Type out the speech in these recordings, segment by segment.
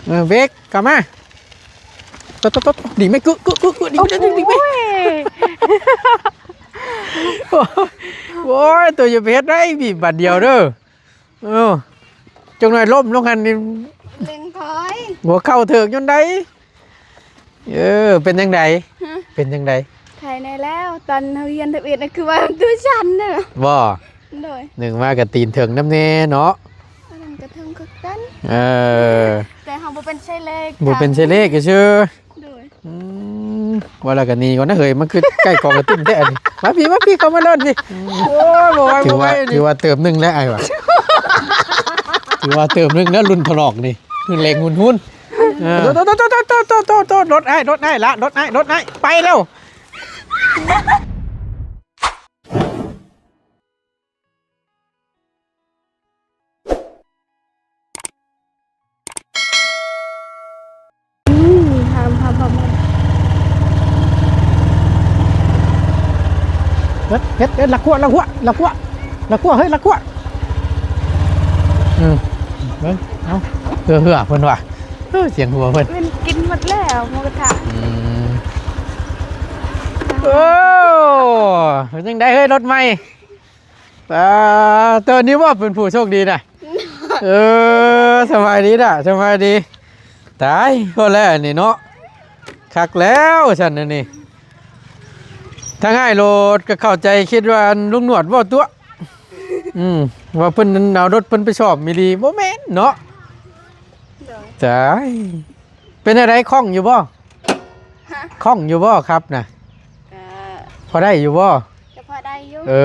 ເອີ ເບຣກ ກັບມາ ໂຕະ ໂຕະ ໂຕະ ດີໄໝ? ກຶ ກຶ ກຶ ກຶ ດີໄໝ? ໂອ້ຍ ດີໄໝ? ໂອ້ຍ ໂອ້ຍ ໂຕຢ່າໄປເຮັດໄດ໋ ບີບບາດດຽວເດີ. ເອີ ຈັກໜ້ອຍລົ້ມລົງຫັ້ນນີ້ ເລັ່ງຖອຍ ຫົວເຂົ່າເຖິກຍົນໄດ. ເອີ ເປັນຈັ່ງໃດ? ຮະ? ເປັນຈັ່ງໃດ? ໄຄແນ່ແລ້ວ ຕອນເຮົາຮຽນທຳອິດນະ ຄືວ່າຕົວສັ່ນເດີ. ບໍ່? ໂດຍ ໜຶ່ງມາກໍຕີນເຖິງນຳແນ່ເນາະ. ອັນນັ້ນກໍເຖິງຄືກັນ. ເອີ ແຕ່ເຮົາບໍ່ເປັນໄຊເລກ ບໍ່ເປັນໄຊເລກຊື່. ໂດຍ ອືມ ວ່າແລ້ວກໍໜີກ່ອນນະເຮີ້ຍ ມັນຄືໃກ້ກອງກະຕຸ້ມແທ້ອັນນີ້. ມາພີ້ ມາພີ້ ເຂົ້າມາເລີຍພີ້. ໂອ້ຍ ບໍ່ໄຫວ ຖືວ່າ ບໍ່ໄຫວ ຖືວ່າເຕີມໜຶ່ງແລ້ວອ້າຍວ່າ ຖືວ່າເຕີມໜຶ່ງແລ້ວ ລຸ້ນຖະຫຼອກນີ້ ຮຸນແຮງຮຸນຮຸນ. ເອີ ໂຕະ ໂຕະ ໂຕະ ລົດອ້າຍ ລົດອ້າຍລະ ລົດອ້າຍ ລົດອ້າຍ ໄປແລ້ວ. ອືມ ຫ້າມ ຫ້າມ ຫ້າມ ເຮັດ ເຮັດ ເຮັດ ລະກົວ ລະກົວ ລະກົວ ລະກົວ ເຮີ້ຍ ລະກົວ. ອືມ ເບິ່ງ ເອົາ ເຮືອ ເຮືອ ເພິ່ນວ່າ ເອີ ສຽງຫົວເພິ່ນ ເພິ່ນກິນໝົດແລ້ວໝູກະທະ. ອືມ ໂອ້ ເປັນຈັ່ງໃດເຮີ້ຍ ລົດໃໝ່? ອ່າ ໂຕນີ້ບໍ່ເປັນຜູ້ໂຊກດີນະ. ເອີ ສະບາຍດີນະ ສະບາຍດີ. ຕາຍ ພໍແລ້ວອັນນີ້ເນາະ ຄັກແລ້ວຊັ້ນອັນນີ້. ທາງອ້າຍໂລດກໍເຂົ້າໃຈ ຄິດວ່າລຸງໜວດເວົ້າຕົວະ. ອືມ ວ່າເພິ່ນເອົາລົດເພິ່ນໄປສ້ອມອີ່ຫຼີ ບໍ່ແມ່ນເນາະ. ໂດຍ ຕາຍ ເປັນຈັ່ງໃດ ຄ່ອງຢູ່ບໍ່? ຮະ? ຄ່ອງຢູ່ບໍ່ຂັບນະ? ກໍພໍໄດ້ຢູ່ບໍ່? ກໍພໍໄດ້ຢູ່. ເອີ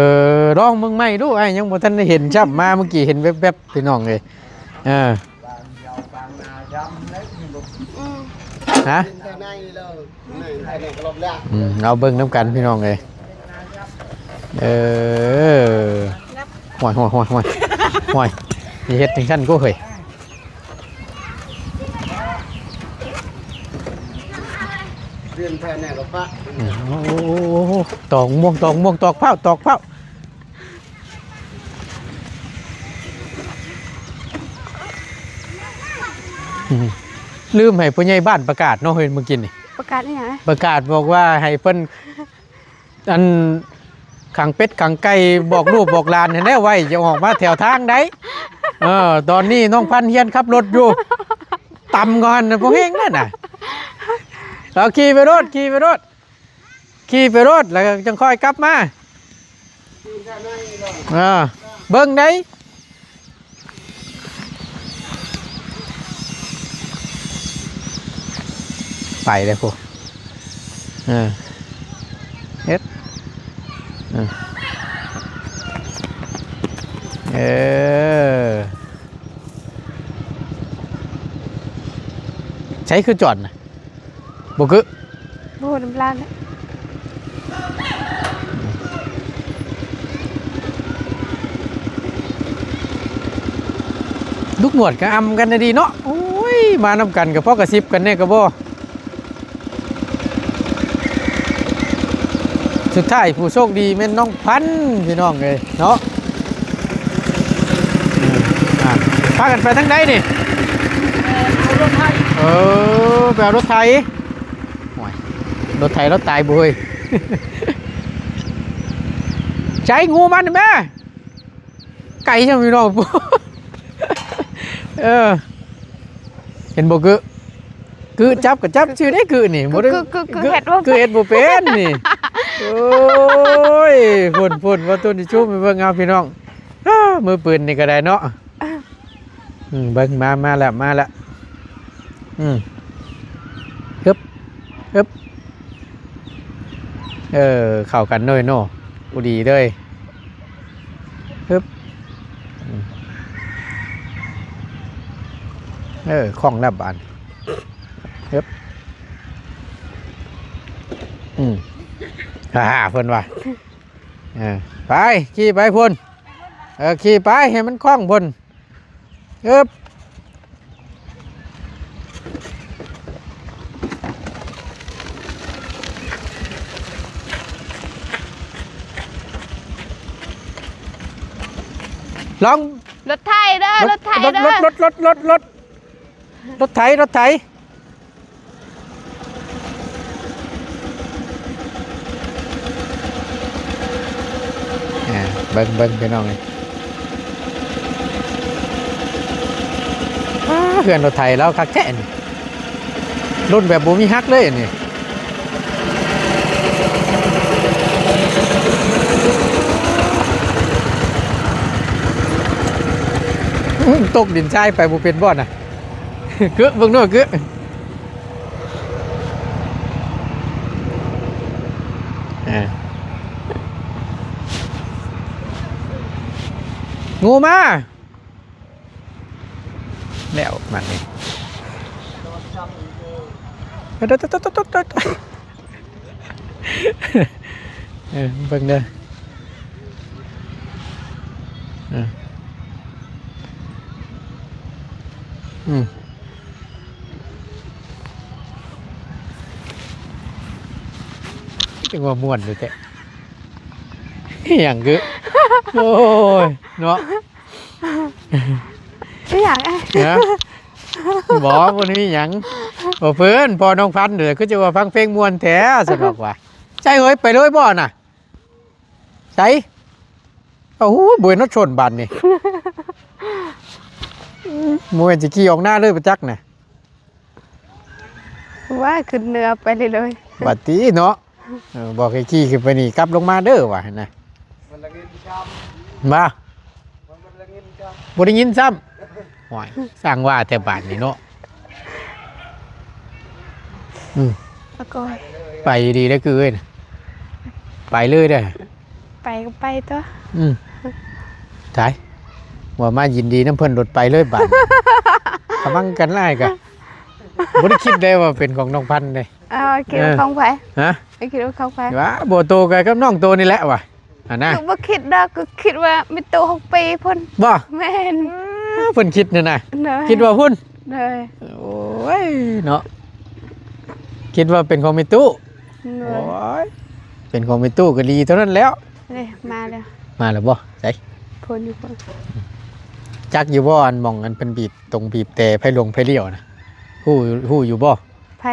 ລອງເບິ່ງໃໝ່ດູ ອ້າຍຍັງບໍ່ທັນໄດ້ເຫັນຊ້ຳ ມາເມື່ອກີ້ເຫັນແວບໆ ພີ່ນ້ອງເອີຍ. ເອີ ອືມ ຮະ? ອືມ ເອົາເບິ່ງນຳກັນ ພີ່ນ້ອງເອີຍ. ເອີ ຫ້ວຍ ຫ້ວຍ ຫ້ວຍ ຫ້ວຍ ຫ້ວຍ ຢ່າເຮັດຈັ່ງຊັ້ນໂກເຮີ້ຍ. ເລື່ອນແຜ່ແນ່ກໍປະ ອືມ ໂອ້ ໂອ້ ໂອ້ ໂອ້ ຕອກມ່ວງ ຕອກມ່ວງ ຕອກພ້າວ ຕອກພ້າວ. ອືມ ລືມໃຫ້ຜູ້ໃຫຍ່ບ້ານປະກາດເນາະເຮີ້ຍ ມື້ກີ້ນີ້. ປະກາດອີ່ຫຍັງ? ປະກາດບອກວ່າໃຫ້ເພິ່ນ ອັນ ຂັງເປັດຂັງໄກ່ ບອກລູກບອກຫຼານຫັ້ນແຫຼະໄວ້, ຢ່າອອກມາແຖວທາງໃດ. ເອີ ຕອນນີ້ນ້ອງພັນຮຽນຂັບລົດຢູ່, ຕຳກ່ອນ ບໍ່ແຮງແລ້ວນະ. ເອົາ ຂີ່ໄປໂລດ ຂີ່ໄປໂລດ ຂີ່ໄປໂລດ ແລ້ວຈັ່ງຄ່ອຍກັບມາ. ອ່າ ເບິ່ງໄດ໋ ໄປເດ້ພຸ້ນ. ເອີ ເຮັດ ເອີ ເອີ ໃສຄືຈອດນະ? ບໍ່ຄື ບໍ່ຮູ້ນຳລາວແຫຼະ. ລູກໜວດກໍອຳກັນດີເນາະ. ໂອ້ຍ ມານຳກັນກໍພໍກະຊິບກັນແດ່ກໍບໍ່. ສຸດທ້າຍຜູ້ໂຊກດີແມ່ນນ້ອງພັນ ພີ່ນ້ອງເອີຍເນາະ. ອືມ ອ່າ ພາກັນໄປທາງໃດນີ້? ເອີ ເອົາລົດໄຖ ເອີ ໄປເອົາລົດໄຖ. ໂອ້ຍ ລົດໄຖລາວຕາຍບໍ່ເຮີ້ຍ? ໃຊ້ງູມັນແມ່ ໄກຈັ່ງພີ່ນ້ອງ. ເອີ ເຫັນບໍ່? ກຶ ກຶ ຈັບກໍຈັບຊື່ເດ້ ກຶນີ້ ບໍ່ໄດ້ ກຶ ກຶ ກຶ ກຶ ເຮັດບໍ່ ກຶເຮັດບໍ່ເປັນນີ້. ໂອ້ຍ ພຸ້ນ ພຸ້ນ ບໍ່ຕຸນຊິຊູມໃຫ້ເບິ່ງເອົາ ພີ່ນ້ອງ. ອ້າ ມືປືນນີ້ກໍໄດ້ເນາະ. ອືມ ເບິ່ງ ມາ ມາແລ້ວ ມາແລ້ວ. ອືມ ຮຶບ ຮຶບ ເອີ ເຂົ້າກັນເລີຍເນາະ ພໍດີເລີຍ. ຮຶບ ອືມ ເອີ ຄ່ອງແລ້ວບາດ ຮຶບ ອືມ ຫາ ເພິ່ນວ່າ. ເອີ ໄປ ຂີ່ໄປພຸ້ນ ເອີ ຂີ່ໄປໃຫ້ມັນຄ່ອງພຸ້ນ. ອຶບ ລອງ ລົດໄຖເດີ ລົດ ລົດໄຖເດີ ລົດ ລົດ ລົດ ລົດ. ລົດໄຖ ລົດໄຖ ອ່າ ເບິ່ງ ເບິ່ງພີ່ນ້ອງເອີຍ ອ້າ ເຮືອນລົດໄຖລາວຄັກແທ້ນີ້ ລຸ້ນແບບບໍ່ມີຮັກເລີຍອັນນີ້ ຕົກດິນຊາຍໄປບໍ່ເປັນບໍ່ນະ? ເກີະເບິ່ງເດີ ເກີະ ເອີ ງູມາ ແລ້ວມັນນີ້ ເອີ ເບິ່ງເດີ ເອີ ອືມ ຈັ່ງວ່າມ່ວນຢູ່ແທ້ ອີຫຍັງຄື ໂອ້ຍ ເນາະ ອີຫຍັງ ຮະ? ບໍ່ ບໍ່ໄດ້ມີຫຍັງ ບໍ່ເພິ່ນ ພໍ່ນ້ອງພັນເດີ ຄືຈະວ່າຟັງເພງມ່ວນແທ້ ຊັ້ນດອກວ່າ ໃສເອີຍ ໄປເລີຍບໍ່ນະ? ໃສ? ເອົາ ໂອ້ຍ ບໍ່ເຫັນຮອດຊົນບາດນີ້ ບໍ່ແມ່ນຊິຂີ່ອອກໜ້າເລີຍບໍ່ຈັກນະ ວ່າຂຶ້ນເໜືອໄປເລີຍ ບາດຕິເນາະ ເອີ ບອກໃຫ້ຂີ່ຂຶ້ນໄປນີ້ ກັບລົງມາເດີວ່າຫັ້ນນະ ມາ ບໍ່ໄດ້ຍິນຊ້ຳ ໂອ້ຍ ຊ່າງວ່າແທ້ບາດນີ້ເນາະ ອືມ ອາກອຍ ໄປດີເດ້ ຄືເອີຍ ໄປເລີຍເດ້ ໄປກໍໄປຕົວະ ອືມ ຕາຍ ວ່າມາຍິນດີນຳເພິ່ນ ລົດໄປເລີຍບາດ ຂະມັງກັນຫຼາຍກະ ບໍ່ໄດ້ຄິດໄດ້ວ່າເປັນຂອງນ້ອງພັນເດ້ ເອີ ຄິດວ່າຂອງໃຜ? ຮະ? ຄິດວ່າຂອງໃຜ? ວ່າບໍ່ໂຕກັນກັບນ້ອງໂຕນີ້ແຫຼະວ່າ ຫັ້ນນະ ຄືບໍ່ຄິດດອກ ຄືຄິດວ່າມີຕູ້ຫົກປີພຸ້ນ ບໍ່? ແມ່ນ ເອີ ເພິ່ນຄິດນັ້ນນະ ໂດຍ ຄິດວ່າພຸ້ນ ໂດຍ ໂອ້ຍ ເນາະ ຄິດວ່າເປັນຂອງມີຕູ້ ໂດຍ ໂອ້ຍ ເປັນຂອງມີຕູ້ກໍດີເທົ່ານັ້ນແລ້ວ ເດ້ ມາແລ້ວ ມາແລ້ວບໍ່? ໃສ? ພຸ້ນຢູ່ພຸ້ນ ຈັກຢູ່ບໍ່ ອັນ ໝ່ອງອັນເພິ່ນບີບ ຕົງບີບແຕ່ໄຟຫຼວງໄຟລ້ຽວນະ ຮູ້ ຮູ້ຢູ່ບໍ່? ໃຜ?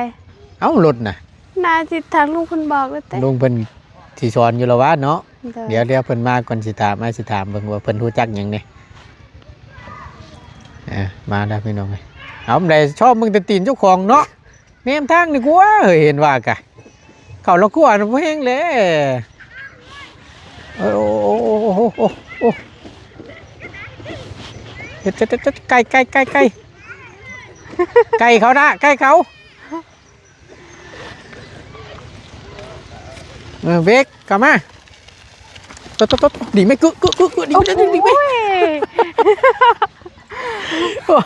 ເອົ້າ ລົດນະ ໜ້າຊິທາງລຸງເພິ່ນບອກແລ້ວແຕ່ ລຸງເພິ່ນຊິສອນຢູ່ລະວ່າເນາະ ໂດຍ ດຽວ ດຽວເພິ່ນມາກ່ອນ ຊິຖາມ ອ້າຍຊິຖາມເບິ່ງວ່າເພິ່ນຮູ້ຈັກຫຍັງແດ່ ເອີ ມາແລ້ວພີ່ນ້ອງເອີຍ ເອົາ ໄດ້ຊອບເບິ່ງແຕ່ຕີນເຈົ້າຂອງເນາະ ແນມທາງນີ້ກວ່າ ເຮີ້ຍ ເຫັນວ່າກະ ເຂົ້າລະກົວນະ ບໍ່ແຮງແຫຼະ ໂອ້ ໂອ້ ເຮັດ ເຮັດ ເຮັດ ເຮັດ ໄກ່ ໄກ່ ໄກ່ ໄກ່ ໄກ່ເຂົານະ ໄກ່ເຂົາ ເອີ ເບກ ເຂົ້າມາ ໂຕະ ໂຕະ ໂຕະ ດີໄໝ? ກຶ ກຶ ກຶ ກຶ ດີ ໂອ້ຍ ດີ ດີໄໝ? ໂອ້ຍ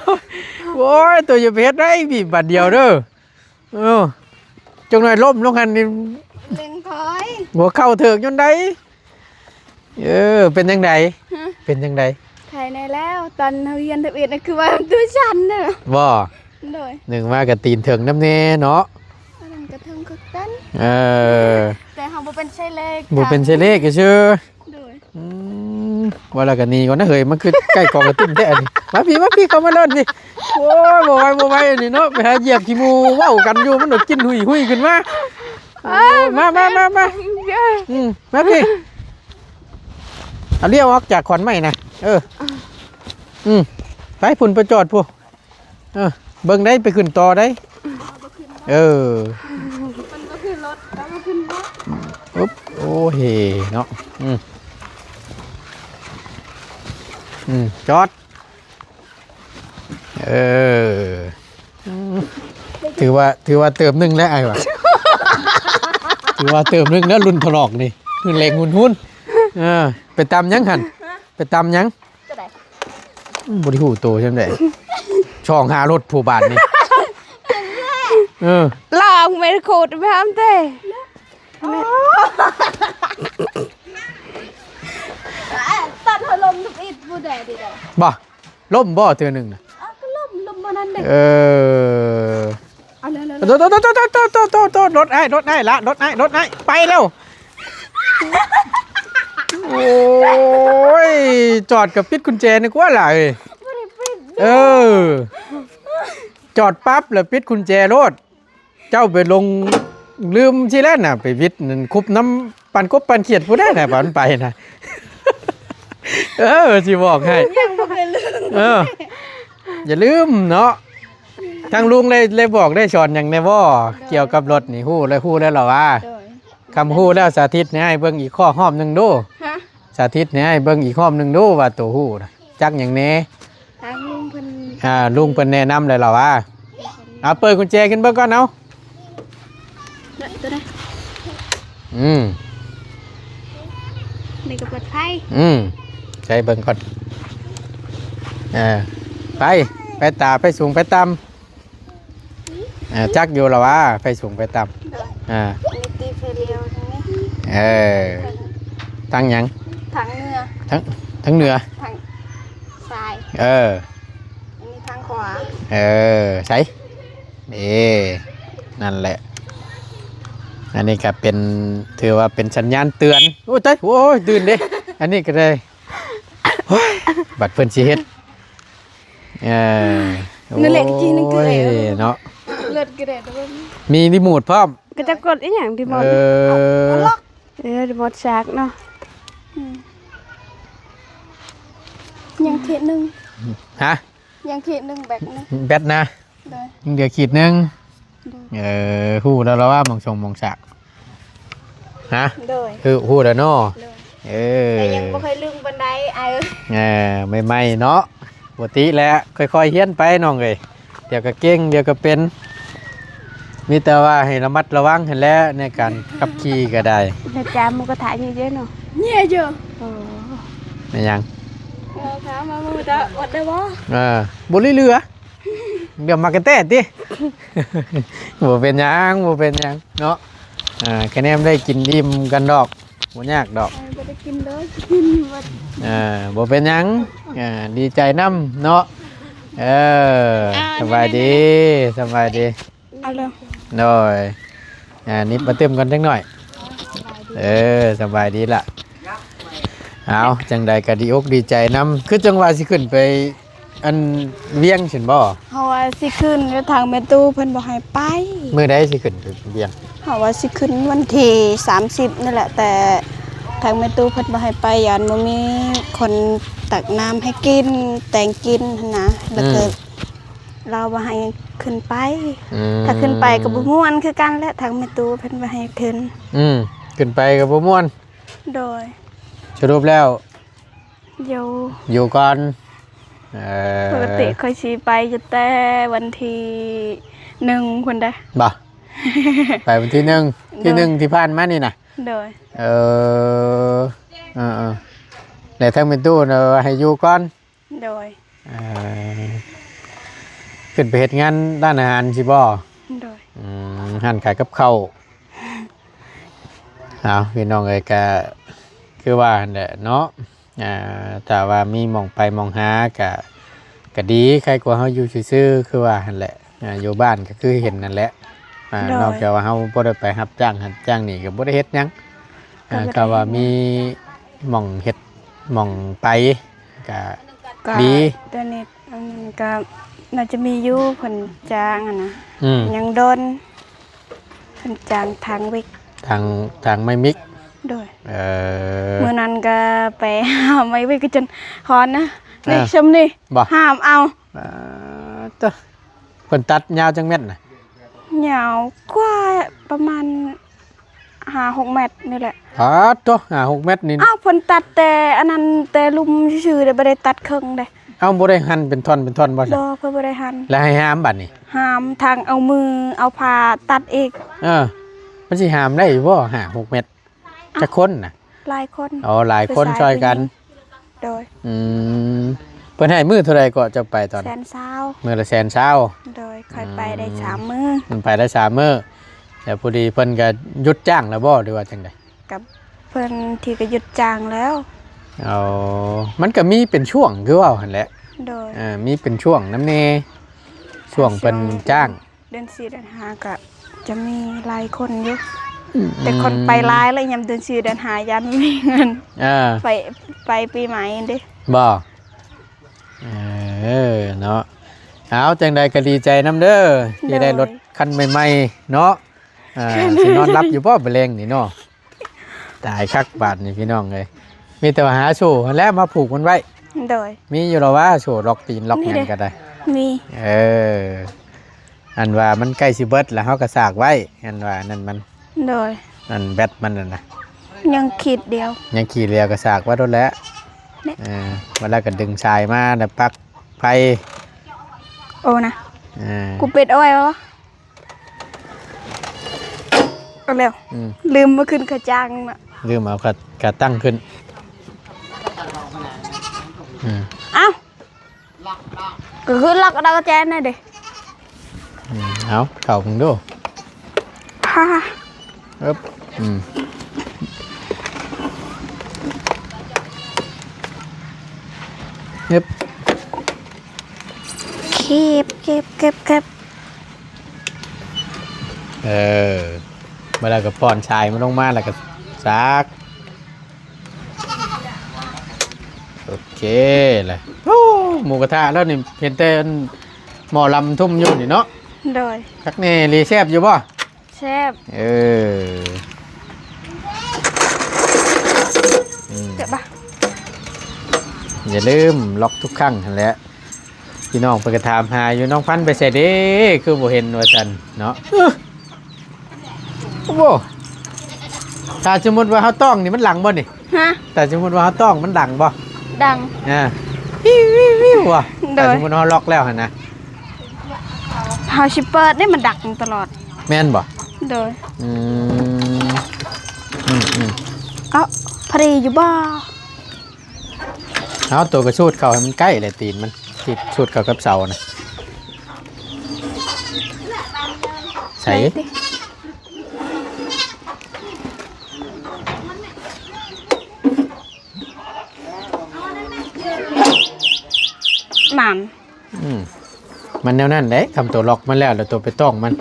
ໂອ້ຍ ໂຕຢ່າໄປເຮັດໄດ໋ ບີບບາດດຽວເດີ ເອີ ຈັກໜ້ອຍລົ້ມລົງຫັ້ນນີ້ ເລັ່ງຖອຍ ຫົວເຂົ່າເຖິກຍົນໄດ ເອີ ເປັນຈັ່ງໃດ? ຮະ? ເປັນຈັ່ງໃດ? ໄຄແດ່ແລ້ວ ຕອນເຮົາຮຽນທຳອິດນະ ຄືວ່າຕົວສັ່ນເດີ ບໍ່? ໂດຍ ໜຶ່ງມາກໍຕີນເຖິງນຳແດ່ເນາະ ອັນນັ້ນກໍເຖິງຄືກັນ ເອີ ແຕ່ເຮົາບໍ່ເປັນໄຊເລກ ບໍ່ເປັນໄຊເລກຊື່ ໂດຍ ອືມ ວ່າແລ້ວກໍໜີກ່ອນນະເຮີ້ຍ ມັນຄືໃກ້ກອງກະຕຸ້ມແທ້ອັນນີ້ ມາພີ້ ມາພີ້ ເຂົ້າມາເລີຍນີ້ ໂອ້ຍ ບໍ່ໄຫວ ບໍ່ໄຫວອັນນີ້ເນາະ ໄປຫາຢຽບຂີ້ໝູ່ເວົ້າກັນຢູ່ ມັນໂດດກິນຫຸຍໆຂຶ້ນມາ ເອີ ມາ ມາ ມາ ມາ ເອີ ອືມ ມາພີ້ ເອົາລ້ຽວອອກຈາກຂອນໄມ້ນະ ເອີ ອືມ ໄປພຸ້ນ ໄປຈອດພຸ້ນ ເອີ ເບິ່ງໄດ໋ ໄປຂຶ້ນຕໍ່ໄດ໋ ເອີ ມັນບໍ່ຄືລົດ ແຕ່ວ່າຂຶ້ນລົດ ອຶບ ໂອ້ເຮເນາະ ອືມ ອືມ ຈອດ ເອີ ອືມ ຖືວ່າ ຖືວ່າເຕີມໜຶ່ງແລ້ວອ້າຍວ່າ ຖືວ່າເຕີມໜຶ່ງແລ້ວ ລຸ້ນຖະຫຼອກນີ້ ຮຸນແຮງຮຸນຮຸນ ເອີ ໄປຕຳຫຍັງຫັ້ນ ໄປຕຳຫຍັງ? ຕົວໃດ? ອືມ ບໍ່ໄດ້ຮູ້ໂຕຊ່ຳໃດ ຊ່ອງຫາລົດຜູ້ບາດນີ້ ເອີ ລາວແມ່ນໂຄດແມ່ນເດ້ ຕອນເຮົາລົມທຳອິດບໍ່ໄດ້ເດ້ ບໍ່ ລົ້ມບໍ່ເທື່ອໜຶ່ງນະ? ອ້າວ ກໍລົ້ມ ລົ້ມບໍ່ນັ້ນເດ້ ເອີ ເອົາເລີຍ ໂຕ ໂຕ ໂຕ ລົດອ້າຍ ລົດອ້າຍລະ ລົດອ້າຍ ລົດອ້າຍ ໄປແລ້ວ ໂອ້ຍ ຈອດກໍປິດກຸນແຈນີ້ກວ່າລະເອີຍ ບໍ່ໄດ້ປິດ ເອີ ຈອດປັບແລ້ວປິດກຸນແຈໂລດ. ເຈົ້າໄປຫຼົງລືມຊິແລ້ວນະ ໄປວິດນັ້ນຄຸບນຳປັນກົບປັນຂຽດຜູ້ໃດນະ ບາດມັນໄປນະ. ເອີ ຊິບອກໃຫ້ ຍັງບໍ່ເຄີຍລືມ. ເອີ ຢ່າລືມເນາະ. ທາງລຸງໄດ້ ໄດ້ບອກໄດ້ສອນຫຍັງແດ່ບໍ່? ໂດຍ ກ່ຽວກັບລົດນີ້ ຮູ້ແລ້ວ ຮູ້ແລ້ວລະວ່າ ໂດຍ ຄຳຮູ້ແລ້ວ ສາທິດໃຫ້ອ້າຍເບິ່ງອີກຂໍ້ຮອບໜຶ່ງດູ. ຮະ? ສາທິດໃຫ້ອ້າຍເບິ່ງອີກຮອບໜຶ່ງດູວ່າໂຕຮູ້ນະ ຈັກຫຍັງແດ່? ທາງລຸງເພິ່ນ ອ່າ ລຸງເພິ່ນແນະນຳແລ້ວລະວ່າ. ເອົາ ເປີດກຸນແຈຂຶ້ນເບິ່ງກ່ອນເອົາ. ໂຕໃດ? ອືມ ນີ້ກໍເປີດໄຟ. ອືມ ໃສ່ເບິ່ງກ່ອນ. ເອີ ໄປ ໄປຕາ ໄປສູງໄປຕ່ຳ. ເອີ ຈັກຢູ່ລະວ່າ ໄປສູງໄປຕ່ຳ. ໂດຍ ອ່າ ມີຕີໄຟລ້ຽວທາງນີ້. ເອີ ທາງຫຍັງ? ທາງເໜືອ ທາງ ທາງເໜືອ ທາງຊ້າຍ. ເອີ ອັນນີ້ທາງຂວາ. ເອີ ໃສ? ເອີ ນັ້ນແຫຼະ. ອັນນີ້ກໍເປັນ ຖືວ່າເປັນສັນຍານເຕືອນ. ໂອ້ຍ ຕາຍ ໂອ້ຍ ຕື່ນເດ້. ອັນນີ້ກໍໄດ້ ໂອ້ຍ ບັດເພິ່ນຊິເຮັດ ເອີ ນັ້ນແຫຼະ ໂອ້ຍ ອີກທີໜຶ່ງຄື ເອີ ເນາະ ເລີດກໍໄດ້ ແຕ່ວ່າມີຣີໂມດພ້ອມ. ກໍຈະກົດອີຫຍັງຣີໂມດ? ເອີ ເອີ ຣີໂມດຊັກເນາະ. ອືມ ຍັງເຂດໜຶ່ງ. ຮະ? ຍັງເຂດໜຶ່ງ ແບັດນະ. ແບັດນະ? ໂດຍ ຍັງເຫຼືອຂີດໜຶ່ງ. ໂດຍ ເອີ ຮູ້ແລ້ວລະວ່າໝ່ອງຊົງໝ່ອງສາກ. ຮະ? ໂດຍ ຄືຮູ້ແລ້ວເນາະ. ໂດຍ ເອີ ແຕ່ຍັງບໍ່ຄ່ອຍລຶ້ງປານໃດອ້າຍເອີຍ. ເອີ ໃໝ່ໆເນາະ ປົກກະຕິແຫຼະ ຄ່ອຍໆຮຽນໄປນ້ອງເອີຍ ດຽວກໍເກັ່ງ ດຽວກໍເປັນ. ມີແຕ່ວ່າໃຫ້ລະມັດລະວັງຫັ້ນແຫຼະ ໃນການຂັບຂີ່ກໍໄດ້. ແມ່ຈາໝູກະທະເຍອະເນາະ. ເຍອະຢູ່. ໂອ້ ແມ່ນຫຍັງ? ເອີ ຖາມມາໝູກະທະ ອດໄດ້ບໍ່? ເອີ ບໍ່ເຫຼືອ. ດຽວມາກະແຕະຕິ. ບໍ່ເປັນຫຍັງ ບໍ່ເປັນຫຍັງເນາະ. ອ່າ ຄະແນນໄດ້ກິນອີ່ມກັນດອກ ບໍ່ຍາກດອກ. ເອີ ບໍ່ໄດ້ກິນເດີ ກິນໝົດ. ເອີ ບໍ່ເປັນຫຍັງ. ເອີ ດີໃຈນຳເນາະ. ເອີ ອ່າ ສະບາຍດີ ສະບາຍດີ. ເອົາເລີຍ ໂດຍ. ອ່າ ນິບມາຕື່ມກັນຈັກໜ້ອຍ. ເອີ ສະບາຍດີລະ. ເອົາ ຈັ່ງໃດກໍດີອົກດີໃຈນຳ. ຄືຈັ່ງວ່າຊິຂຶ້ນໄປອັນວຽງຊັ້ນບໍ່? ເຮົາວ່າຊິຂຶ້ນ ແຕ່ທາງແມ່ຕູ້ເພິ່ນບໍ່ໃຫ້ໄປ. ມື້ໃດຊິຂຶ້ນໄປວຽງ? ເຮົາວ່າຊິຂຶ້ນວັນທີສາມສິບນີ້ແຫຼະ ແຕ່ທາງແມ່ຕູ້ເພິ່ນບໍ່ໃຫ້ໄປ ຢ້ານບໍ່ມີຄົນຕັກນ້ຳໃຫ້ກິນ ແຕ່ງກິນຫັ້ນນະ ແລ້ວກໍ ອືມ ລາວບໍ່ໃຫ້ຂຶ້ນໄປ. ອືມ ຖ້າຂຶ້ນໄປກໍບໍ່ມ່ວນຄືກັນແຫຼະ ທາງແມ່ຕູ້ເພິ່ນບໍ່ໃຫ້ຂຶ້ນ. ອືມ ຂຶ້ນໄປກໍບໍ່ມ່ວນ. ໂດຍ ສະຫຼຸບແລ້ວ ຢູ່ ຢູ່ກ່ອນ. ເອີ ປົກກະຕິຂ້ອຍຊິໄປຢູ່ແຕ່ວັນທີໜຶ່ງພຸ້ນເດ້. ບໍ່ ໄປວັນທີໜຶ່ງ ທີໜຶ່ງ ໂດຍ ທີ່ຜ່ານມານີ້ນະ. ໂດຍ ເອີ ເອີໆ ແລ້ວທາງແມ່ຕູ້ນະວ່າໃຫ້ຢູ່ກ່ອນ. ໂດຍ ເອີ ຂຶ້ນໄປເຮັດງານຮ້ານອາຫານຊິບໍ່? ໂດຍ ອືມ ຮ້ານຂາຍກັບເຂົ້າ. ເອົາ ພີ່ນ້ອງເອີຍ ກະຄືວ່າຫັ້ນແຫຼະເນາະ. ອ່າ ຖ້າວ່າມີໝ່ອງໄປໝ່ອງຫາກະ ກະດີ ໄຄກວ່າເຮົາຢູ່ຊື່ໆ ຄືວ່າຫັ້ນແຫຼະ. ອ່າ ຢູ່ບ້ານກໍຄືເຫັນນັ້ນແຫຼະ. ອ່າ ໂດຍ ນອກຈາກວ່າເຮົາບໍ່ໄດ້ໄປຮັບຈ້າງຫັ້ນຈ້າງນີ້ ກໍບໍ່ໄດ້ເຮັດຫຍັງ. ອ່າ ກໍບໍ່ໄດ້ ຖ້າວ່າມີໝ່ອງເຮັດ ໝ່ອງໄປ ກະ ກະ ດີ ດຽວນີ້ ອັນນັ້ນກະໜ້າຈະມີຢູ່ ເພິ່ນຈ້າງຫັ້ນນະ. ອືມ ຍັງດົນ ເພິ່ນຈ້າງທາງວິກ ທາງ ທາງໄມ້ມິກ. ໂດຍ ເອີ ມື້ນັ້ນກະໄປຫາໄມ້ວິກ ກະຈົນຮ້ອນນະ. ເອີ ນີ້ ຊຳນີ້ ບໍ່ ຫາມເອົາ. ອ່າ ເຕີ ເພິ່ນຕັດຍາວຈັກແມັດນະ? ຍາວກວ່າປະມານຫ້າຫົກແມັດນີ້ແຫຼະ. ປາດໂທ້ ຫ້າຫົກແມັດນີ້. ອ້າວ ເພິ່ນຕັດແຕ່ອັນນັ້ນ ແຕ່ລຸ່ມຊື່ໆເດ້ ບໍ່ໄດ້ຕັດເຄິ່ງເດ້. ເອົ້າ ບໍ່ໄດ້ຫັ່ນເປັນທ່ອນເປັນທ່ອນບໍ່? ບໍ່ ເພິ່ນບໍ່ໄດ້ຫັ່ນ. ແລ້ວໃຫ້ຫາມບາດນີ້? ຫາມທັງເອົາມືເອົາພ້າຕັດອີກ. ເອີ ມັນຊິຫາມໄດ້ຢູ່ບໍ່ ຫ້າຫົກແມັດ? ອ່ະ ຈັກຄົນນະ? ຫຼາຍຄົນ. ອໍ ຫຼາຍຄົນຊ່ອຍກັນ. ໂດຍ ອືມ ເພິ່ນໃຫ້ມື້ເທົ່າໃດເກາະ ເຈົ້າໄປຕອນ? ແສນຊາວ. ມື້ລະແສນຊາວ. ໂດຍ ຂ້ອຍໄປໄດ້ ອືມ ສາມມື້. ມັນໄປໄດ້ສາມມື້ ແລ້ວພໍດີເພິ່ນກໍຢຸດຈ້າງແລ້ວບໍ່ ຫຼືວ່າຈັ່ງໃດ? ກັບເພິ່ນທີ່ກໍຢຸດຈ້າງແລ້ວ. ອໍ ມັນກໍມີເປັນຊ່ວງຄືເວົ້າຫັ້ນແຫຼະ. ໂດຍ ເອີ ມີເປັນຊ່ວງນຳແດ່ ຊ່ວງເພິ່ນຈ້າງ. ເດືອນສີ່ເດືອນຫ້າກະຈະມີຫຼາຍຄົນຢູ່. ອືມ ແຕ່ຄົນໄປຫຼາຍແລ້ວ ຍາມເດືອນສີ່ເດືອນຫ້າຢ້ານບໍ່ມີເງິນ. ເອີ ໄປ ໄປປີໃໝ່ເດ້. ບໍ່ ເອີ ເນາະ. ເອົາ ຈັ່ງໃດກໍດີໃຈນຳເດີ ໂດຍ ທີ່ໄດ້ລົດຄັນໃໝ່ໆເນາະ. ອ່າ ຊິນອນຫຼັບຢູ່ບໍ່ມື້ແລງນີ້ເນາະ? ຕາຍຄັກບາດນີ້ພີ່ນ້ອງເອີຍ ມີແຕ່ວ່າຫາໂສ້ຫັ້ນແຫຼະມາຜູກມັນໄວ້. ໂດຍ ມີຢູ່ແລ້ວວ່າໂສ້ລັອກຕີນລັອກຫຍັງກໍໄດ້ ມີ. ເອີ ອັນວ່າມັນໃກ້ຊິເບິດແລ້ວ ເຮົາກໍສາກໄວ້ ອັນວ່ານັ້ນມັນ. ໂດຍ ອັນແບັດມັນນັ້ນນະ ຍັງຂີດດຽວ ຍັງຂີດດຽວກໍສາກໄວ້ໂລດແຫຼະ. ເອີ ເວລາກໍດຶງສາຍມາແລ້ວປັກໄຟ. ໂອ້ນະ ເອີ ກູເປັດອ້ອຍວະ. ເອົາແລ້ວ ອືມ ລືມມາຂຶ້ນຂາຈ້າງນະ ລືມເອົາຂາ ຂາຕັ້ງຂຶ້ນ. ອືມ ເອົ້າ ກໍຄືລັອກດອກແຈນນັ້ນເດ້. ອືມ ເອົາ ເຂົ້າເບິ່ງດູ. ຮາ ອຶບ ອືມ ອຶບ ເກັບ ເກັບ ເກັບ ເກັບ. ເອີ ມາແລ້ວກໍປ່ອນສາຍມັນລົງມາ ແລ້ວກໍສາກ. ໂອເຄແຫຼະ. ໂອ້ ໝູກະທະແລ້ວນີ້ ເຫັນແຕ່ອັນໝໍລຳທຸ່ມຢູ່ນີ້ເນາະ. ໂດຍ ຄັກແນ່ອີ່ຫຼີ. ແຊບຢູ່ບໍ່? ແຊບ. ເອີ ອືມ ເຈັບປະ? ຢ່າລືມລັອກທຸກຄັ້ງຫັ້ນແຫຼະ. ພີ່ນ້ອງເພິ່ນກໍຖາມຫາຢູ່ ນ້ອງພັນໄປໃສເດ້ ຄືບໍ່ເຫັນວ່າຊັ້ນເນາະ. ໂອ້ ຖ້າສົມມຸດວ່າເຮົາຕ້ອງນີ້ມັນດັງບໍ່ນີ້? ຮະ? ຖ້າສົມມຸດວ່າເຮົາຕ້ອງມັນດັງບໍ່? ດັງ. ອ່າ ວິວໆໆ ບໍ່? ໂດຍ ຖ້າສົມມຸດເຮົາລັອກແລ້ວຫັ້ນນະ ເຮົາຊິເປີດນີ້ມັນດັງຕະຫຼອດ. ແມ່ນບໍ່? ໂດຍ ອືມ ອືມໆ ເອົ້າ ພໍດີຢູ່ບໍ່? ເອົາ ໂຕກະຊູດເຂົ້າໃຫ້ມັນໃກ້ແຫຼະ ຕີນມັນ ທີ່ຊູດເຂົ້າກັບເສົານະ. ໃສ່ ນັ້ນ ອືມ ມັນແນວນັ້ນເດ້ ຄຳໂຕລັອກມັນແລ້ວ ແລ້ວໂຕໄປຕ້ອງມັນ.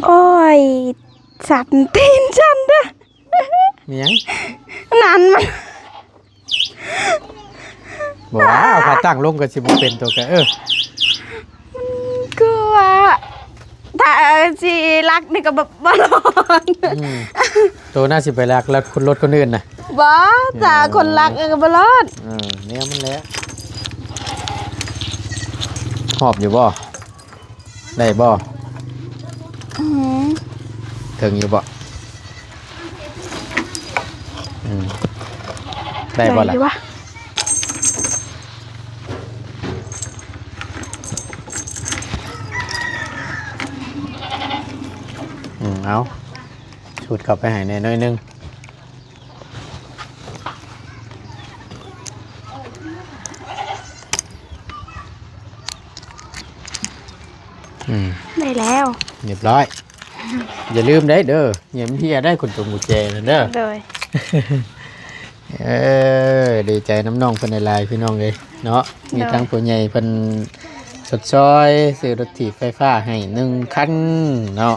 ໂອ້ຍ ສັ່ນ ຕີນສັ່ນເດີ້. ມີຫຍັງ? ນັ້ນມັນ ບໍ່ວ່າ ເອົາຂາຕັ້ງລົງກໍຊິບໍ່ເປັນຕົວກະ ເອີ ມັນຄືວ່າ ຖ້າຊິລັກນີ້ກໍບໍ່ ບໍ່ລອດ. ອືມ ໂຕໜ້າຊິໄປລັກ ລັກຄົນ ລົດຄົນອື່ນນະ. ບໍ່ ອືມ ຖ້າຄົນລັກກໍບໍ່ລອດ. ເອີ ແນວມັນແຫຼະ. ຮອບຢູ່ບໍ່? ໄດ້ບໍ່? ອືມ ເຖິງຢູ່ບໍ່? ອືມ ໄດ້ບໍ່ລະ? ໄດ້ຢູ່ວະ. ອືມ ເອົາ ສູດເຂົ້າໄປໃຫ້ແດ່ໜ້ອຍໜຶ່ງ. ອືມ ໄດ້ແລ້ວ ຮຽບຮ້ອຍ. ຢ່າລືມໄດ້ເດີ ຢ່າມັນເຫ່ຍໄດ້ ກຸນຕົງກຸນແຈນັ້ນເດີ. ໂດຍ ເອີ ດີໃຈນຳນ້ອງເພິ່ນຫຼາຍໆ ພີ່ນ້ອງເອີຍເນາະ. ໂດຍ ມີທາງຜູ້ໃຫຍ່ເພິ່ນຊົດຊ່ອຍຊື້ລົດຖີບໄຟຟ້າໃຫ້ໜຶ່ງຄັນເນາະ.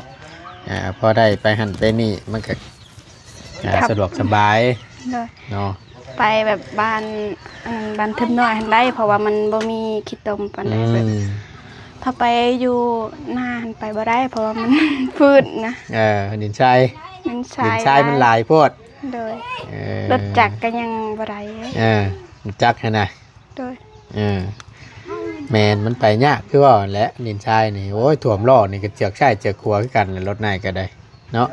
ອ່າ ພໍໄດ້ໄປຫັ້ນໄປນີ້ ມັນກະ ອ່າ ສະດວກສະບາຍ ໂດຍ ເນາະ. ໄປແບບບ້ານ ອັນ ບ້ານເທີມນ້ອຍຫັ້ນໄດ້ ເພາະວ່າມັນບໍ່ມີຂີ້ຕົມປານໃດ. ອືມ ແບບ ຖ້າໄປຢູ່ໜ້າຫັ້ນໄປບໍ່ໄດ້ ເພາະວ່າມັນຟືດນະ. ເອີ ດິນຊາຍ ດິນຊາຍ ດິນຊາຍມັນຫຼາຍໂພດ. ໂດຍ ເອີ ລົດຈັກກໍຍັງບໍ່ໄດ້. ເອີ ລົດຈັກຫັ້ນນະ. ໂດຍ ເອີ ແມ່ນ ມັນໄປຍາກຄືເວົ້າຫັ້ນແຫຼະ ດິນຊາຍນີ້. ໂອ້ຍ ຖ້ວມລໍ້ນີ້ກໍເຈືອກຊ້າຍເຈືອກຂວາຄືກັນແຫຼະ ລົດໃຫຍ່ກໍໄດ້ເນາະ.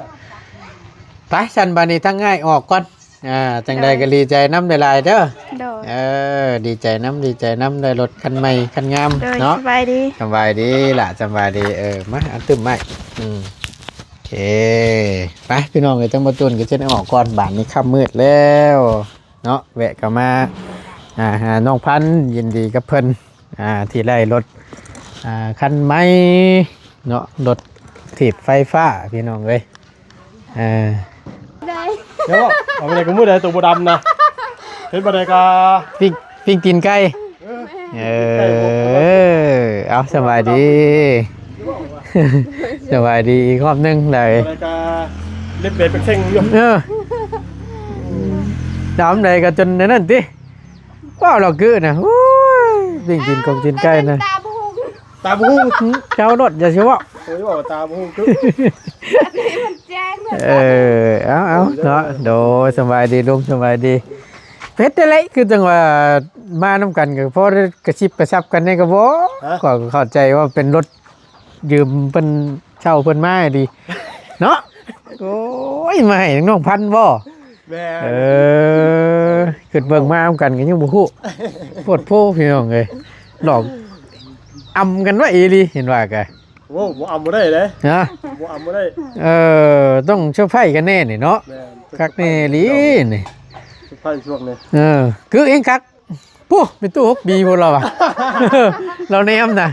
ໄປ ຊັ້ນບາດນີ້ທາງອ້າຍອອກກ່ອນ. ອ່າ ຈັ່ງໃດກໍ ໂດຍ ດີໃຈນຳຫຼາຍໆເດີ. ໂດຍ ເອີ ດີໃຈນຳ ດີໃຈນຳ ໄດ້ລົດຄັນໃໝ່ຄັນງາມເນາະ. ໂດຍ ສະບາຍດີ ສະບາຍດີລະ ສະບາຍດີ. ເອີ ມາ ເອົາຕື່ມໄວ້. ອືມ ໂອເຄ ໄປ ພີ່ນ້ອງເອີຍ ທາງບໍ່ຕຸນກໍຊິໄດ້ອອກກ່ອນ ບາດນີ້ຄ່ຳມືດແລ້ວ. ເນາະ ແວະເຂົ້າມາ ອ່າ ຫານ້ອງພັນ ຍິນດີກັບເພິ່ນ ອ່າ ທີ່ໄດ້ລົດ ອ່າ ຄັນໃໝ່ເນາະ ລົດຖີບໄຟຟ້າ ພີ່ນ້ອງເອີຍ. ເອີ ໄດ້ ດຽວ ເອົາໄປໄດ້ກໍມື້ໃດ ໂຕບໍ່ດຳນະ ເຮັດບໍ່ໄດ້ກະປີ້ງ ປີ້ງຕີນໄກ່. ເອີ ເອີ ເອົາ ສະບາຍດີ ສະບາຍດີອີກຮອບໜຶ່ງໄດ້. ເລັບເປັນເຊັງຢູ່ ເອີ ດຳໃດກໍຈົນນັ້ນຕິ ເວົ້າລາວກືນະ. ໂອ້ຍ ປີ້ງຕີນກົບຕີນໄກ່ນະ ຕາບໍ່ຮູ້ ຕາບໍ່ຮູ້ ເຈົ້າໂລດ ຢ່າຊິເວົ້າ ໂອ້ຍ ເວົ້າຕາບໍ່ຮູ້ຄື ອັນນີ້ມັນແຈ້ງເນາະ ເອີ ເອົາ ເອົາເນາະ ໂດຍ ສະບາຍດີລຸງ ສະບາຍດີ ເຮັດໄດ້ໄດ ຄືຈັ່ງວ່າມານຳກັນກໍພໍໄດ້ກະຊິບກະຊັບກັນແດ່ກໍບໍ່ ຮະ ຂ້ອຍກໍເຂົ້າໃຈວ່າເປັນລົດຢືມເພິ່ນ ເຊົ່າເພິ່ນມາໃຫ້ດີເນາະ ໂອ້ຍ ມາໃຫ້ນ້ອງພັນບໍ່? ແມ່ນ ເອີ ຄິດເບິ່ງມານຳກັນກໍຍັງບໍ່ຮູ້ ໂພດໂພພີ່ນ້ອງເອີຍ ຫຼອກອຳກັນໄວ້ອີ່ຫຼີ ເຫັນວ່າກະ ໂອ້ ບໍ່ອຳບໍ່ໄດ້ເດ້ ຮະ ບໍ່ອຳບໍ່ໄດ້ ເອີ ຕ້ອງເຊີໄພຣສ໌ກັນແນ່ນີ້ເນາະ ແມ່ນ ຄັກແນ່ອີ່ຫຼີ ເຊີໄພຣສ໌ຊ່ວງນີ້ ເອີ ຄືເອງຄັກ ໂອ້ ແມ່ຕູ້ຫົກປີພຸ້ນລາວວ່າ ລາວແນມນະ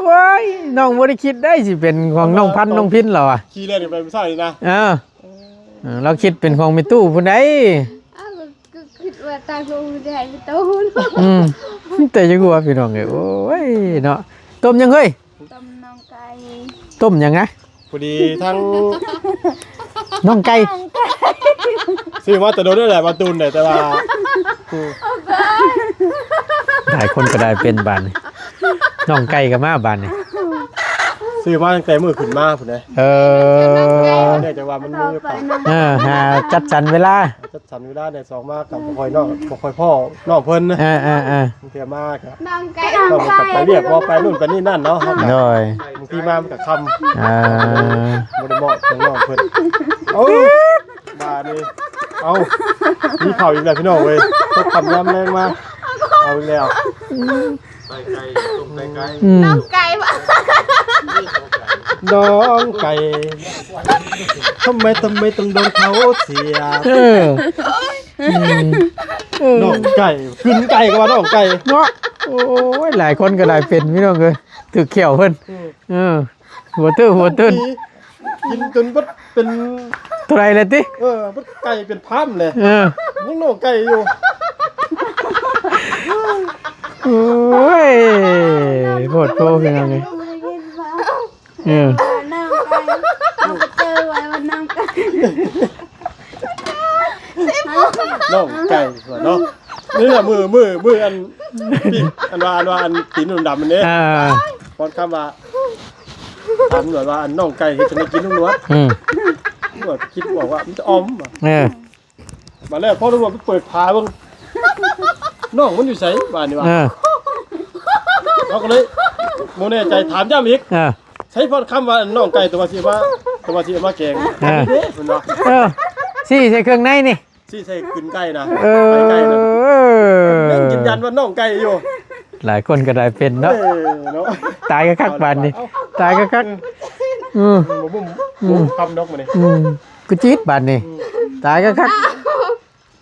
ວ້າຍ ນ້ອງບໍ່ໄດ້ຄິດໄດ້ຊິເປັນຂອງນ້ອງພັນນ້ອງພິນລາວວ່າ ຂີ່ແລ່ນໄປມື້ເຊົ້ານີ້ນະ ເອີ ເອີ ລາວຄິດເປັນຂອງແມ່ຕູ້ພຸ້ນໃດ ອ້າວ ກໍຄິດວ່າຕາງລົງໄດ້ໄປໂຕ ອືມ ແຕ່ຢ່າຫົວພີ່ນ້ອງເອີຍ ໂອ້ຍເນາະ ຕົ້ມຫຍັງເຮີ້ຍ? ຕົ້ມໜອງໄກ່ ຕົ້ມຫຍັງນະ? ພໍດີທັງ ໜອງໄກ່ ຊື້ມາແຕ່ດົນແລ້ວແຫຼະ ມາຕູນໄດ້ ແຕ່ວ່າ ອືມ ຫຼາຍຄົນກໍໄດ້ເປັນບາດນີ້ ໜອງໄກ່ກໍມາບາດນີ້ ຊື້ມາຕັ້ງແຕ່ມື້ຂຶ້ນມາພຸ້ນເດ້ ເອີ ເນື່ອງຈາກວ່າມັນມີໂອກາດ ເອີ ຫາຈັດສັນເວລາ ຈັດສັນເວລາແດ່ ສອງມາກັບບໍ່ຄ່ອຍນ້ອງ ບໍ່ຄ່ອຍພໍ້ນ້ອງເພິ່ນ ເອີໆໆ ບາງເທື່ອມາກະ ນ້ອງໄກ່ ນ້ອງໄກ່ ໄປວຽກບໍ່ ໄປນູ້ນໄປນີ້ນັ້ນເນາະ ເຮົາກະ ໂດຍ ບາງທີມາມັນກະຄ່ຳ ອ່າ ບໍ່ໄດ້ເໝາະກັບນ້ອງເພິ່ນ ເອົາ ບາດນີ້ ເອົາ ມີເຂົ້າອີກແລ້ວພີ່ນ້ອງເອີຍ ຕົກຄ່ຳຍາມແລງມາ ເອົາອີກແລ້ວ ໄກ່ໄກ່ ຕົ້ມໄກ່ໄກ່ ອືມ ນ້ອງໄກ່ ນ້ອງໄກ່ ທຳໄມ ທຳໄມຕ້ອງໂດນເຂົາສຽບ ເອີ ອືມ ເອີ ນ້ອງໄກ່ ຂຶ້ນໄກ່ກໍວ່ານ້ອງໄກ່ເນາະ ໂອ້ຍ ຫຼາຍຄົນກໍຫຼາຍເປັນພີ່ນ້ອງເອີຍ ຖືກແຂ້ວເພິ່ນ ອືມ ເອີ ຫົວເຕີ ຫົວເຕີ ກິນຈົນເບິດເປັນເທົ່າໃດແລ້ວຕິ ເອີ ເບິດໄກ່ເປັນພາມແຫຼະ ເອີ ຍັງນ້ອງໄກ່ຢູ່ ໂອ້ຍ ໂພດໂພພີ່ນ້ອງເອີຍ ເອີ ນ້ອງໄກ່ ນ້ອງໄກ່ວ່າເນາະ ນີ້ແຫຼະ ມື້ ມື້ ມື້ອັນ ປີກ ອັນວ່າ ອັນວ່າ ອັນຕີນດຳໆ ນັ້ນເດ້ ອ່າ ພອນຄຳວ່າ ຖາມຕຳຫຼວດວ່າ ອັນນ້ອງໄກ່ເຮັດຈັ່ງໃດກິນ ລຸງໜວດ ອືມ ຕຳຫຼວດຄິດບອກວ່າ ມັນຈະອອມ ເອີ ບາດແລ້ວພໍຕຳຫຼວດໄປເປີດຝາເບິ່ງ ນ້ອງມັນຢູ່ໃສ ບາດນີ້ວ່າ ເອີ ເຮົາກໍເລີຍບໍ່ແນ່ໃຈ ຖາມຢ້ຳອີກ ເອີ ໃສພອນຄຳວ່າ ນ້ອງໄກ່ຕົວວ່າຊິເອົາມາ ຕົວວ່າຊິເອົາມາແກງ ເອີ ເດ້ ເພິ່ນວ່າ ເອີ ຊີ້ໃສ່ເຄື່ອງໃນນີ້ ຊີ້ໃສ່ກຶນໄກ່ນະ ເອີ ໄກ່ນະ ຍັງຢືນຢັນວ່ານ້ອງໄກ່ຢູ່ ຫຼາຍຄົນກໍໄດ້ເປັນເນາະ ເອີ ເນາະ ຕາຍຄັກໆ ບາດນີ້ ເອົ້າ ຕາຍຄັກໆ ອືມ ບໍ່ບຸ້ມ ອືມ ບໍ່ຄຳດອກມື້ນີ້ ອືມ ຄືຈີດບາດນີ້ ອືມ ຕາຍຄັກ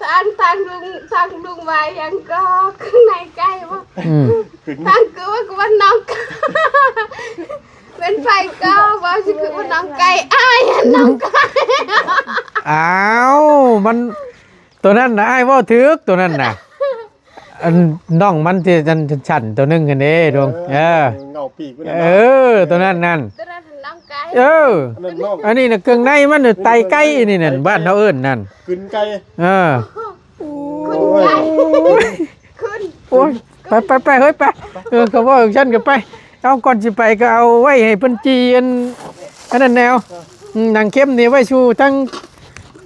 ໆ ທາງ ທາງລຸງ ທາງລຸງວ່າຫຍັງກໍ ຄືນາຍໄກ່ບໍ່ ອືມ ທາງຄືວ່າ ຄືວ່ານ້ອງໄກ່ ເປັນໃຜກໍວ່າຊິຄືວ່ານ້ອງໄກ່ ອ້າຍ ນ້ອງໄກ່ ອ້າວ ມັນ ໂຕນັ້ນນະ ອ້າຍເວົ້າຖືກ ໂຕນັ້ນນະ ອັນ ນ້ອງມັນທີ່ອັນສັ້ນໂຕໜຶ່ງຫັ້ນເດ້ ດວງ ເອີ ເອີ ເຫງົາປີກພຸ້ນນະ ເອີ ໂຕນັ້ນນັ້ນ ໂຕນັ້ນນ້ອງໄກ່ ເອີ ອັນນັ້ນນ້ອງ ອັນນີ້ນະເຄື່ອງໃນມັນນະ ໄຕໄກ່ນີ້ນັ້ນ ບ້ານເຮົາເອີ້ນນັ້ນ ກຶນໄກ່ ເອີ ໂອ້ຍ ຂຶ້ນ ໂອ້ຍ ໄປ ໄປ ໄປ ເຮີ້ຍ ໄປ ເອີ ເຂົາເວົ້າຈັ່ງຊັ້ນກໍໄປ ເອົາ ກ່ອນຊິໄປກໍເອົາໄວ້ໃຫ້ເພິ່ນຈີ່ອັນ ອັນນັ້ນແນວ ເອີ ອືມ ໜັງເຂັມນີ້ໄວ້ສູ່ທັງ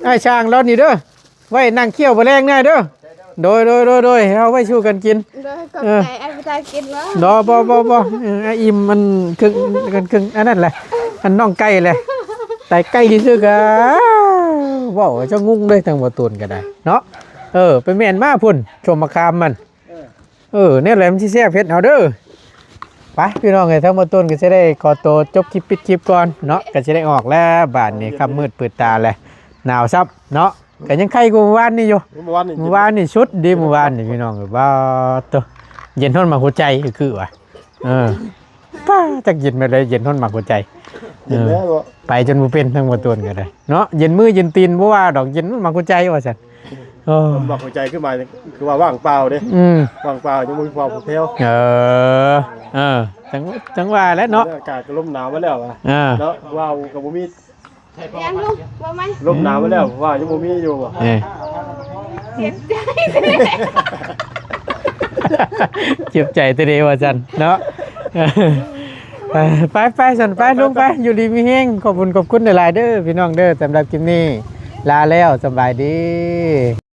ອ້າຍຊ່າງລາວນີ້ເດີ ໄວ້ນັ່ງຄ້ຽວມື້ແລງແນ່ເດີ ໂດຍ ໂດຍ ໂດຍ ໂດຍ ເອົາໄວ້ສູ່ກັນກິນ ໂດຍ ຂອບໃຈ ເອີ ອ້າຍບໍ່ໄດ້ກິນເນາະ ບໍ່ ບໍ່ ບໍ່ ບໍ່ ເອີ ອີ່ມ ອັນ ເຄິ່ງ ເຄິ່ງ ອັນນັ້ນແຫຼະ ອັນນ້ອງໄກ່ແຫຼະ ໄຕໄກ່ຊື່ໆ ກະ ເວົ້າຈະງຸ່ງເລີຍ ທາງບໍ່ຕູນກໍໄດ້ເນາະ ເອີ ໄປແມ່ນມາພຸ້ນ ສົ້ມມະຂາມມັນ ເອີ ເອີ ແນວໃດມັນຊິແຊບເຮັດເອົາເດີ ໄປ ພີ່ນ້ອງເອີຍ ທາງບໍ່ຕູນກໍຊິໄດ້ຂໍໂຕຈົບຄລິບ ປິດຄລິບກ່ອນເນາະ ກໍຊິໄດ້ອອກແລ້ວ ບາດນີ້ຄ່ຳມືດມືດຕາແລ້ວ ໜາວຊ້ຳເນາະ ກໍຍັງໄຄກວ່າມື້ວານນີ້ຢູ່ ມື້ວານນີ້ ມື້ວານນີ້ສຸດເດ້ ມື້ວານນີ້ພີ່ນ້ອງເອີຍ ບາດໂຕ ເຢັນຮອດໝາກຫົວໃຈຄືວ່າ ເອີ ປ້າ ຈັກເຢັນແບບໃດ ເຢັນຮອດໝາກຫົວໃຈ ເອີ ເຢັນແລ້ວເນາະ ໄປຈົນບໍ່ເປັນ ທາງບໍ່ຕວນກໍໄດ້ເນາະ ເຢັນມືເຢັນຕີນບໍ່ວ່າດອກ ເຢັນຮອດໝາກຫົວໃຈວ່າຊັ້ນ ເອີ ຮອດໝາກຫົວໃຈຄືໝາຍ ຄືວ່າວ່າງເປົ່າເດ້ ອືມ ວ່າງເປົ່າ ຍັງບໍ່ມີຜູ້ເອົາຜູ້ແຜ່ວ ເອີ ເອີ ຈັ່ງ ຈັ່ງວ່າແຫຼະເນາະ ອາກາດກໍລົມໜາວມາແລ້ວ ເອີ ເນາະ ວ່າວກໍບໍ່ມີ ຍັງລູກ ບໍ່ໄໝ ລົມໜາວມາແລ້ວ ວ່າວຍັງບໍ່ມີຢູ່ ເອີ ເຈັບໃຈ ເຈັບໃຈແຕ່ເດວ່າຊັ້ນເນາະ. ເອີ ໄປໆ ຊັ້ນໄປ ໄປໆ ລົງໄປ ໄປ ຢູ່ດີມີແຮງ. ຂອບຄຸນ ຂອບຄຸນຫຼາຍໆເດີພີ່ນ້ອງເດີ. ສຳລັບຄລິບນີ້ລາແລ້ວ ສະບາຍດີ.